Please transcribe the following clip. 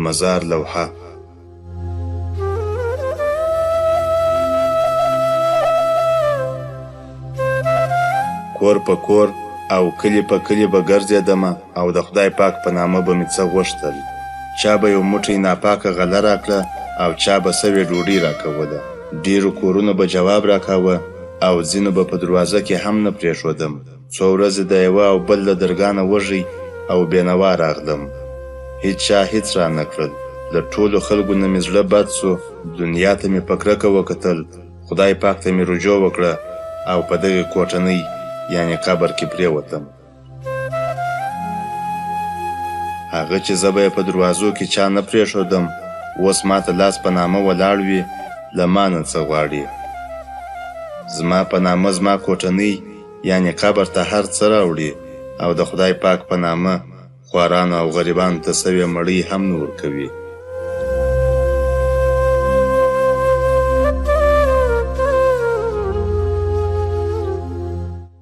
مزار لوحه. کور په کور او کلي په کلي به ګرځېدم او د خدای پاک په نامه به مې څه غوښتل. چا به یو موټی ناپاکه غله راکړه او چا به سوې ډوډۍ راکوله. ډېرو کورونو به جواب راکاوه او ځینو به په دروازه کې هم نه پرېښودم. څو ورځې د یوه او بل له درګاه نه وږی او بېنوا راغلم. هیچا هیڅ رانه کړل. له ټولو خلکو نه مې زړه بد شو، دنیا ته مې په کرکه وکتل، خدای پاک ته مې رجوع وکړه او په دغې کوټنۍ یعنې قبر کې پرېوتم. هغه چې زه به یې په دروازو کې چا نه پرېښودم، اوس ماته لاس په نامه ولاړ وي، له ما نه څه غواړي؟ زما په نامه زما کوټنۍ یعنې قبر ته هر څه راوړي او د خدای پاک په نامه خوارانو او غریبانو ته سوې مړۍ هم نه ورکوي.